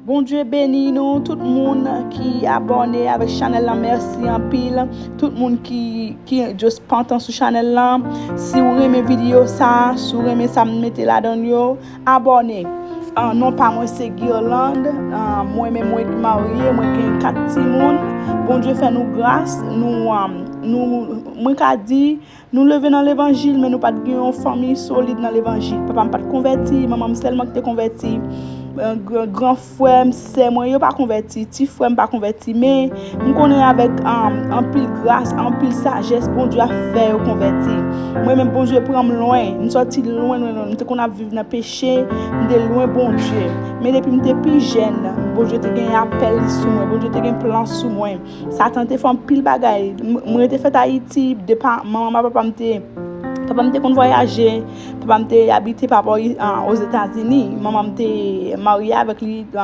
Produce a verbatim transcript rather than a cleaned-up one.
Bondye beni nou, tout moun ki abòne avèk chanèl lan, mèsi anpil. Tout moun ki, ki just pantan sou chanèl lan, si w renmen videyo sa, si w renmen sa m mete ladan l yo, abòne. Ah, non pa mwen se Guirlande. Ah, mwen menm mwen ki marye, mwen gen kat timoun. Bondye fè nou gras, nou, ah, nou, mwen ka di, nou leve nan levanjil, men nou pa t gen yon fanmi solid nan levanjil. Papa m pa t konvèti, manman m sèlman ki te konvèti. Eh, gran, gran frè m, sè mwen, yo pa konvèti, ti frè m pa konvèti, men m konnen avèk, um, anpil gras, anpil sajès, Bondye ap fè yo konvèti. Mwen menm, Bondye pran m lwen, m sòti lwen, lwen, lwen. M te konn ap viv nan peche, m te lwen Bondye. Men depi m te pi jèn, Bondye te gen apèl li sou mwen, Bondye te gen plan sou mwen. Satan te fè anpil bagay. M, mwen te fèt Ayiti, depi manman m ak papa m te, papa m te konn vwayaje, papa m te abite papa Ozetazini, manman m te marye avèk li,